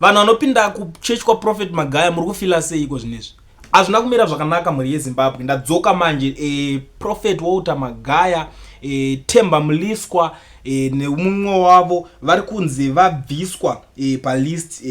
Vanhu vanopinda kuchechi kwaProphet Magaya, muri kufila seiko zvinezvi? Hazvina kumira zvakanaka, mhuri yeZimbabwe. Ndadzoka manje. Prophet Walter Magaya, Temba Mliswa nemumwe wavo vari kunzi vabviswa palist.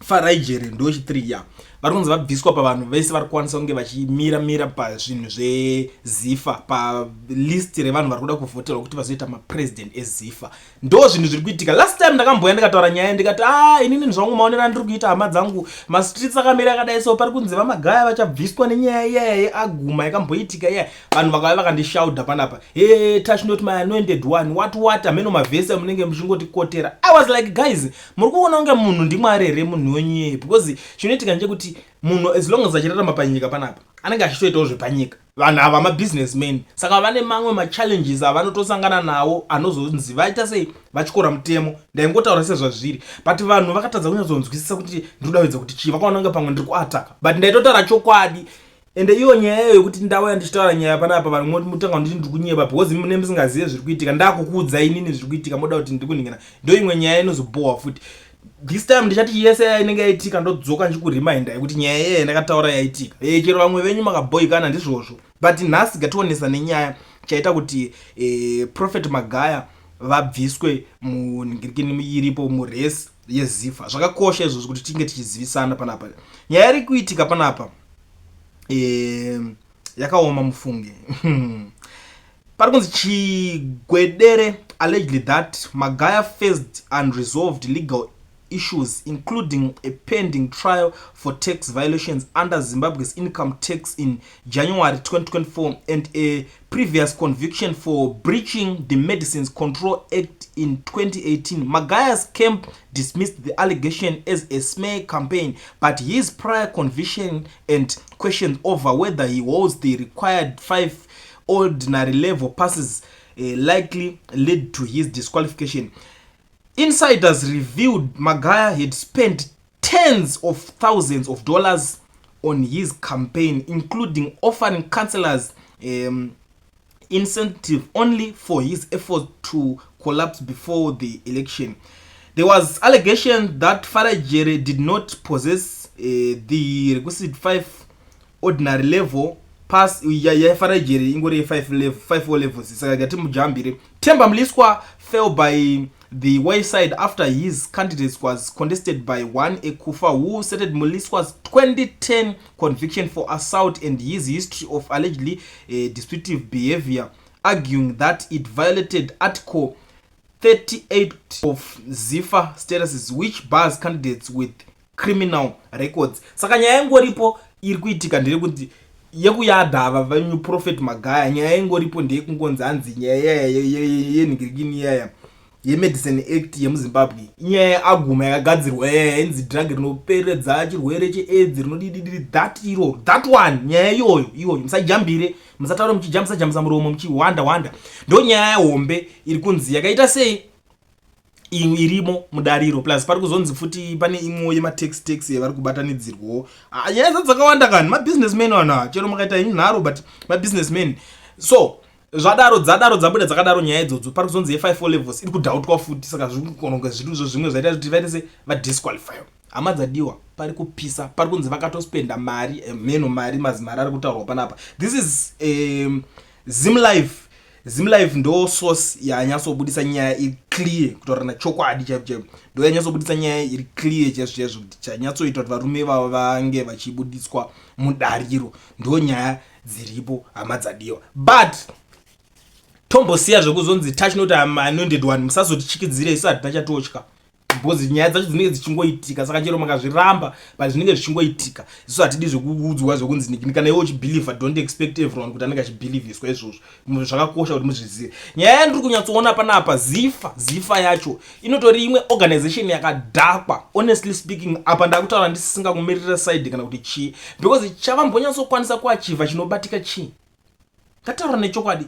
Farai Jere ndochi3 ya vari kunzi vabviswa pavanhu vese vari kukwanisa kunge vachimira mira pazvinhu zveZIFA, palist revanhu vari kuda kuvhoterwa kuti vazoita mapresident eZIFA. Ndo zvinhu zviri kuitika. Last time ndakamboya ndikataura nyaya, ndikati, "A ah, inini zvangu maonero andiri kuita, hama dzangu, mastreets akamira akadai." So pari kunzi VaMagaya vachabviswa nenyaya iyaya yeaguma yakamboitika iyaya. Vanhu vakauya vakandishaudha panapa, "He, touch not my anointed one," what what, hameno mavhesi amunenge muchingotikotera. I was like, "Guys, muri kuona kunge munhu ndimwari here munhu wenyu iyeye?" Because chinoitika ndechekuti munhu, as long as achirarama panyika panapa, anenge achitoitawo zvepanyika. Vanhu ava mabusinessmen, saka vane mamwe machallenges avanotosangana nawo anozonzi vaita sei, vatyora mutemo. Ndaingotaura sezvazviri, but vanhu vakatadza kunyatsonzwisisa kuti ndinodavidza kuti chii. Vakaona kunge pamwe ndiri kuataka, but ndaitotaura chokwadi. Ende iyo nyaya iyoyo yekuti ndauya ndichitaura nyaya panapa, vanhu mutanga nditi ndiri kunyeba because mune musingazive zviri kuitika. Ndakukuudzai inini zviri kuitika, moda kuti ndiri kuningana. Ndo imwe nyaya inozobhohwa futi. This time ndichati yese inenge yaitika, ndodzoka ndichikuremindai kuti nyaya iyeye ndakataura yaitika. Chero vamwe venyu makabhoikana, ndizvozvo. But nhasi ngationesa nenyaya chaita kuti Prophet Magaya vabviswe munhingirikini iripo murace yeZIFA. Zvakakosha izvozvo kuti tinge tichizivisana panapa. Nyaya iri kuitika panapa yakaoma mufunge. Pari kunzi Chigwedere allegedly that Magaya faced unresolved legal issues, including a pending trial for tax violations under Zimbabwe's income tax in January 2024 and a previous conviction for breaching the Medicines Control Act in 2018. Magaya's camp dismissed the allegation as a smear campaign, but his prior conviction and questions over whether he holds the required five ordinary level passes likely led to his disqualification. Insiders revealed Magaya had spent tens of thousands of dollars on his campaign, including offering councillors incentive only for his effort to collapse before the election. There was allegation that Farai Jere did not possess the requisite five ordinary level pass. YaFarai Jere ingori ye5 level, 5 levels, saka ngati mujambire. Temba Mliswa fell by the wayside after his candidacy was contested by one Ekufa, who cited Mliswa's 2010 conviction for assault and his history of allegedly disputive behavior, arguing that it violated Article 38 of ZIFA statutes, which bars candidates with criminal records. Saka nyaya ingoripo iri kuitika nderekuti yekuyadhava venyu Prophet Magaya, nyaya ingoripo ndeyekungonzi hanzi nyaya yenhingirikini iyaya yeMedicine Act yemuZimbabwe, inyaya yeaguma yakagadzirwa yaya inzi drug rinoperedza chirwere cheAIDS rinodididi, that iro, that one, nyaya iyoyo iyoyo. Musajambire, musataura muchijambisa muromo muchihwanda hwanda. Ndo nyaya yehombe iri kunzi yakaita sei irimo mudariro. Plus pari kuzonzi futi pane imwewo yematax, tax yavari kubatanidzirwawo. Ah, nyaya dza dzakawanda kani. Mabusinessmen vanhu ava, chero makaita inharo, but mabusinessmen. So zvadaro, dzadaro, dzabuda dzakadaro nyaya idzodzo. Pari kuzonzi ye54 levels iri kudoubtwa futi, saka zviri kukononga zviri izvo zvimwe zvaita kuti vaite se vadisqualify. Hama dzadiwa, pari kupisa. Pari kunzi vakatospenda mari, mheno mari, mazimari ari kutaurwa panapa. This is Zim Live. Zim Live ndo source yanyatsobudisa nyaya iri clear. Kutaurana chokwadi chaipo chaipo, ndo yanyatsobudisa nyaya iri clear chaizvo chaizvo kuti chanyatsoita kuti varume vavo vange vachibudiswa mudariro. Ndo nyaya dziripo, hama dzadiwa. But tombosiya zvekuzonzi touch not anointed one. Musazotichikidzire, isu hatina chatotya because nyaya dzacho dzinenge dzichingoitika. Saka chero makazviramba, but zvinenge zvichingoitika. Isu hatidi zvekuudzwa zvekunzi nikini. Kana iwe uchibhilivha, don't expect everyone kuti anenge achibhilivhiswa izvozvo. Zvakakosha kuti muzvizive. Nyaya yandiri kunyatsoona panapa, ZIFA, ZIFA yacho inotori imwe organization yakadhakwa. Honestly speaking, apa ndakutaura ndisingakumirira side kana kuti chii, because chavambonyatsokwanisa kuachivha chinobatika chii? Ngataura nechokwadi,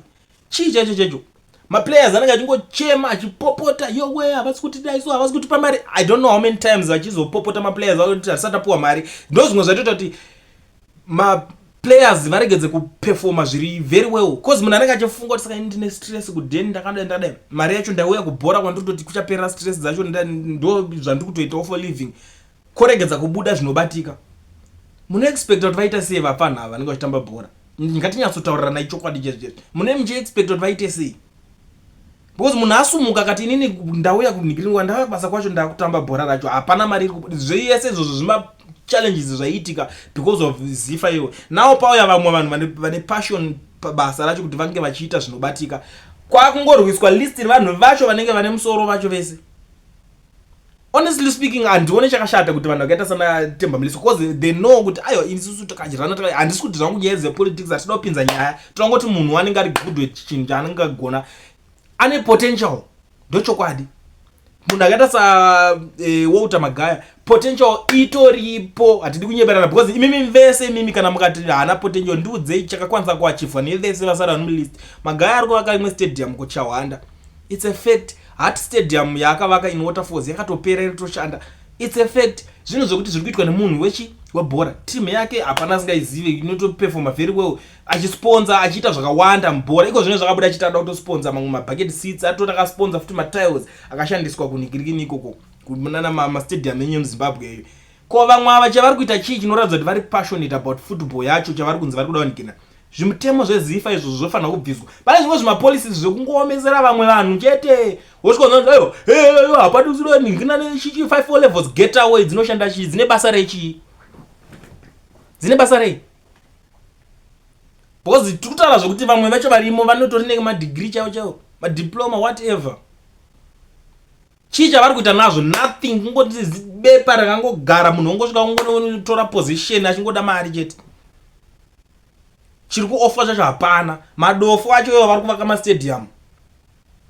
chii chaicho chaicho? Maplayers anenge achingochema achipopota, "Yowe, havasi kuti dai so, havasi kutipa mari." I don't know how many times vachizopopota maplayers vakuti hatisati tapiwa mari. Ndo zvimwe zvatoita kuti Players varegedze kuperforma zviri very well, cause munhu anenge achifunga kuti, "Saka ini ndine stress kudheni, ndakadai, ndakadai, mari yacho ndauya kubhora kwandototi kuchaperera stress dzacho, ndo zvandiri kutoitawo for living." Koregedza kubuda zvinobatika. Munoexpecta kuti vaita sei vapfanha ava vanenge vachitamba bhora? Ngatinyatsotaurirana chokwadi chezvo. Mune muchiexpecta kuti vaite sei? Because munhu asumuka akati, "Inini ndauya kunhikiringwa, ndauya kubasa kwacho, ndakutamba bhora racho, hapana mari iri." Zvese izvozvo zvimachallenges zvaiitika because of ZIFA iwo. Nawo pauya vamwe vanhu vane passion pabasa racho kuti vange vachiita zvinobatika, kwakungorwiswa list revanhu vacho vanenge vane musoro vacho vese. Honestly speaking, handione chakashata kuti vanhu vakaita sana Temba Mliswa, because they know kuti aiwa, isusu takadyirana. Handisi kuti zvangu nyaya dzepolitics, hatida kupinza nyaya. Tinongoti munhu anenge ari good, chinhu chaanenge agona, ane potential, ndochokwadi. Munhu akaita sa Walter Magaya, potential itoripo, hatidi kunyeberana, because imimi vese imimi kana mukati haana potential, ndiudzei chakakwanisa kuachivhwa nevese vasara vari mulist. Magaya ari kuvaka imwe stadium kuChawanda, it's a fact. Heart Stadium yaakavaka in Waterfalls yakatopera, iritoshanda, it's a fact. Zvinhu zvekuti zviri kuitwa nemunhu wechi webhora, timu yake hapana asingaizive, inotoperforma very well, achisponsa, achiita zvakawanda mubhora. Iko zvino zvakabuda achiti ada kutosponsa mamwe mabucket seats, atoti akasponsa futi matiles akashandiswa kunhikirikini ikoko kunana mastadium enyu emuZimbabwe iyo. Ko vamwe ava chavari kuita chii chinoratidza kuti vari passionate about football yacho, chavari kunzi vari kuda kunikina? Zvimutemo zveZIFA izvozvo zvofanira kubviswa. Pane zvimwe zvimapolicies zvekungoomesera vamwe vanhu chete. Wosvika, "Aiwa, hapadi ningina nechichi 5 levels." Get away! Dzinoshanda chii? Dzine basa rechii? Dzine basa rei? Because tiri kutaura zvokuti vamwe vacho varimo vanotori nemadegree chaivo chaivo, madiploma, whatever. Chii chavari kuita nazvo? Nothing. Kungoti bepa rakangogara, munhu ongosvika kungotora position achingoda mari chete. Chiri kuoffer chacho hapana. Madofo acho ivo vari kuvaka mastadium,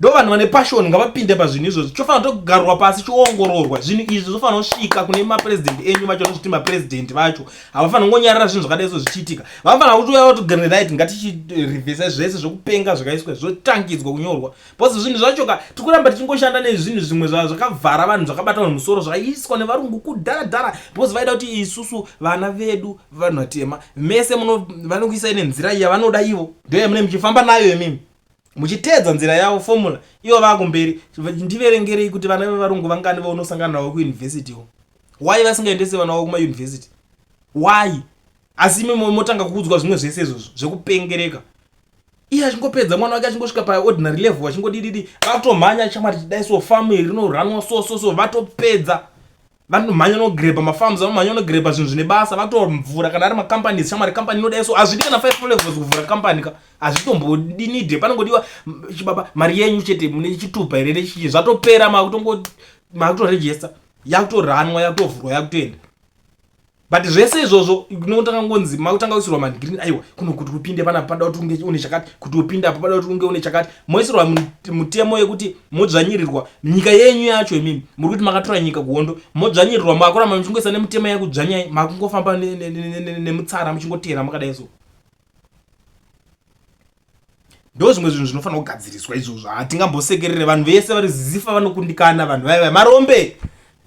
ndo vanhu vane passion, ngavapinde pazvinhu izvozvo. Chofanira kutogarwa pasi, chiongororwa zvinhu izvi, zvofanira kusvika kune mapurezidendi enyu vacho. Vanozviti mapurezidendi vacho havafanira kungonyarara zvinhu zvakadai so zvichiitika. Vanofanira kuti uya kuti, "Right, ngatichirevhesa zvese zvekupenga zvakaiswa, zvotangidzwa kunyorwa," because zvinhu zvacho ka, tikuramba tichingoshanda nezvinhu zvimwe zvakavhara vanhu, zvakabata vanhu musoro, zvakaiswa nevarungu kudhara dhara, because vaida kuti isusu vana vedu vanhu vatema mese vanokuisai nenzira yavanoda ivo, ndo yamune muchifamba nayo imimi, muchiteedza nzira yavo, formula ivo vakumberi. Ndiverengerei kuti vana vevarungu vangani vaunosangana navo kuuniversity? Why vasingaendesi vana vavo kumauniversity? Why? Asi imi motanga kuudzwa zvimwe zvese izvozvo zvekupengereka. Iye achingopedza, mwana wake achingosvika paordinary level, achingodididi, vakutomhanya, "Chamwari, chidai so, famu rinoranwa so so so." Vatopedza, vanomhanya nogreba mafarms, vanomhanya nogreba zvinhu zvine basa, vatomvura. Kana ari macompanies, "Shamwari, company inodai so." Hazvidi kana 5 levels kuvhura company ka, hazvitombodinidhe. Panongodiwa chibaba mari yenyu chete, mune chitupa here nechichi, zvatopera. Makutoregister, yakutoranwa, yakutovhurwa, yakutoenda. But zvese izvozvo unotanga ngonzi makutanga kuisirwa magreen. Aiwa, kuno kuti upinde panapa pada kuti unge une chakati, kuti upinde apa pada kuti unge une chakati. Moisirwa mutemo yekuti modzvanyirirwa nyika yenyu yacho. Imimi muri kuti makatora nyika kuhondo, modzvanyirirwa, makuramba muchingoisa nemutemo yekudzvanyai, makungofamba nemutsara muchingotera makadai. So ndo zvimwe zvinhu zvinofanira kugadziriswa izvozvo. Hatingambosekerere vanhu vese vari ZIFA vanokundikana. Vanhu vaiva marombe,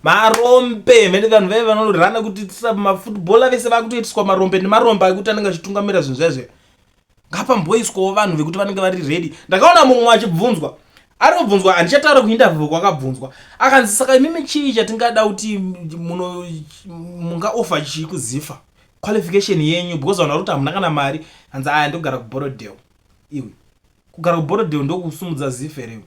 marombe mene, vanhu vaiva vanorana kuti mafootballer vese vakutoitiswa marombe nemarombe ekuti anenge achitungamira zvinhu zvaizvo. Ngapamboiswawo vanhu vekuti vanenge vari ready. Ndakaona mumwe achibvunzwa, ari kubvunzwa, handichataura kuinterview kwakabvunzwa, akanzi, "Saka imimi chii chatingada kuti muno mungaoffer chii kuZIFA, qualification yenyu, because vanhu vari kuti hamuna kana mari?" Hanzi, "Aya, ndogara kuBorrowdale." Iwe, kugara kuBorrowdale ndokusumudza ZIFA here?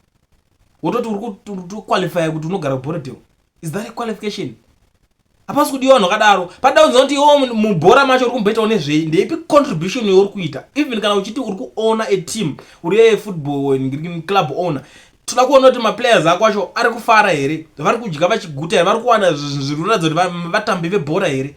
Wototi uri kutoqualifya kuti unogara kuBorrowdale? Is that a qualification? Hapasi kudiwa vanhu vakadaro. Pada kunzi kuti iwo mubhora macho uri kumboitawo nezvei? Ndeipi contribution yauri kuita? Even kana uchiti uri kuowna a team, uri afootball club owner, toda kuona kuti maplayers ako acho ari kufara here, vari kudya vachiguta here, vari kuwana zvinhu zviri kuratidza kuti vatambi vebhora here.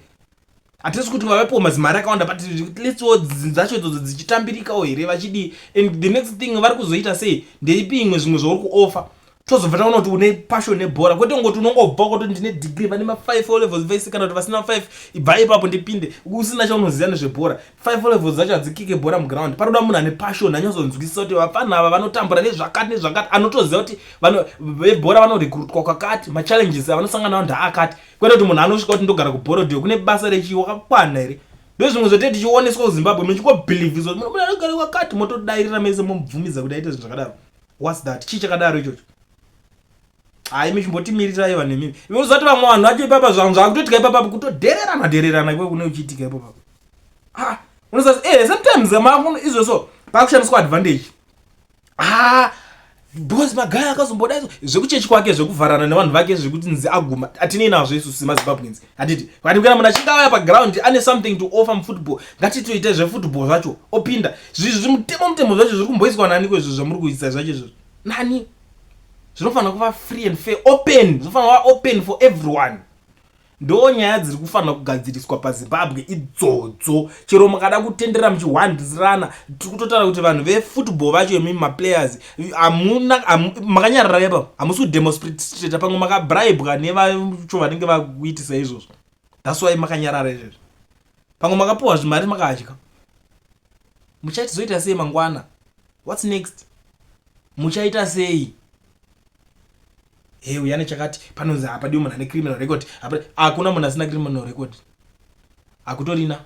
Hatisi kuti vavapiwa mazimari akawanda, but at least wo dzacho idzodzo dzichitambirikawo here, vachidii? And the next thing, vari kuzoita sei? Ndeipi imwe zvimwe zvauri kuoffer? Tozobva taona kuti une passion nebhora, kwete ngoti unongobva kutoti ndine degree. Vane ma5 levels vese, kana kuti vasina 5, ibva ipapo ndipinde, usina chaunoziva nezvebhora. 5 levels dzacho hadzikike bhora muground. Panoda munhu ane passion, anyatsonzwisisa kuti vapfana ava vanotambura nezvakati nezvakati, anotoziva kuti vebhora vanorekrutwa kwakati, machallenges avanosangana nawo ndaakati, kwete kuti munhu anosvika kuti ndogara kuBorrowdale. Kune basa rechi? Wakakwana here? Ndozvimwe zvotee tichioneswa kuZimbabwe, muchingobhilivhiswa kuti munhu anogara kwakati, motodairira mese momubvumidza kuti aite zvinhu zvakadaro. What's that? Chii chakadaro ichocho? Hayi, michimbotimirirai vanhu imimi. Imi uzati vamwe vanhu vacho ipapa zvangu zvakutoitika ipapa kutodhererana dhererana ikoko kune uchiitika ipapa. Ah, unosasa sometimes makuno izvo so pakushandiswa advantage. Ah, because magaya akazomboda izvo zvekuchechi kwake zvekuvharana nevanhu vake zvekuti nzi aguma atinei nazvo isu semaZimbabweans, handiti? Kati kana munhu achinge auya paground ane something to offer mufootball, ngatitoite zvefootball zvacho opinda. Zvimutemo mutemo zvacho zviri kumboiswa naniko izvo zvamuri kuisa zvacho izvozvo nani? Zvinofanira kuva free and fair, open, zvinofanira kuva open for everyone. Ndo nyaya dziri kufanira kugadziriswa paZimbabwe idzodzo. Chero mukada kutendera muchihwandirana, tiri kutotaura kuti vanhu vefootball vacho, imi maplayers, hamuna makanyarara ipapo, hamusi kudemonstrata. Pamwe makabribwa nevacho vanenge vakuitisa izvozvo, that's why makanyarara izvezvo. Pamwe makapiwa zvimari makadya. Muchatizoita sei mangwana? What's next? Muchaita sei? He, uyu ane chakati, panonzi hapadiwi munhu ane criminal record. Hakuna munhu asina criminal record, hakutorina.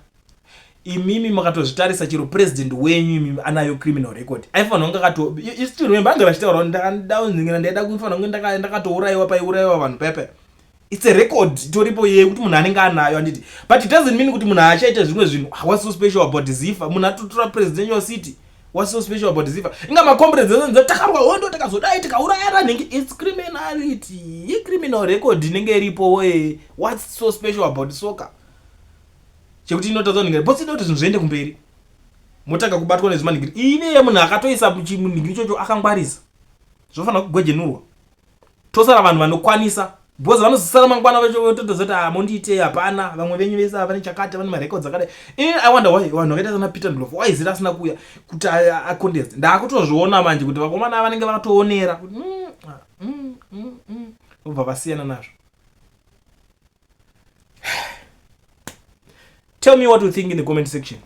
Imimi makatozvitarisa, chero president wenyu imimi anayo criminal record. Aifanira kunge akato, you still remember ange vachitaura, ndaingira ndaida kufanira kunge ndakatourayiwa paiurayiwa vanhu paipa. It's a record itoripo yekuti munhu anenge anayo, handiti? But it doesn't mean kuti munhu achaita zvimwe zvinhu. What's so special about ZIFA? Munhu atotora presidential city, what's so special about ZIFA? Inga macomrades takarwa hondo, takazodai, tikaurayana nhingi. It's criminality, icriminal record inenge iripo we. What's so special about soccer chekuti inotadza kunhingira bosi? Ida kuti zvinhu zviende kumberi, motanga kubatwa nezvimanhingiri. Ine munhu akatoisa chimunhingiri ichocho akangwarisa, zvinofanira kugwejenurwa, tosara vanhu vanokwanisa, because vanozosara mangwana vototozoti, "Ah, mondiitei? Hapana." Vamwe venyu vese ava vane chakati, vane marecords akadai. Ini I wonder why vanhu vakaita sana Peter Ndlovu, why zita asina kuuya kuti acontest. Ndaakutozviona manje kuti vakomana vanenge vakatoonera kuti vobva vasiyana nazvo. Tell me what you think in the comment section.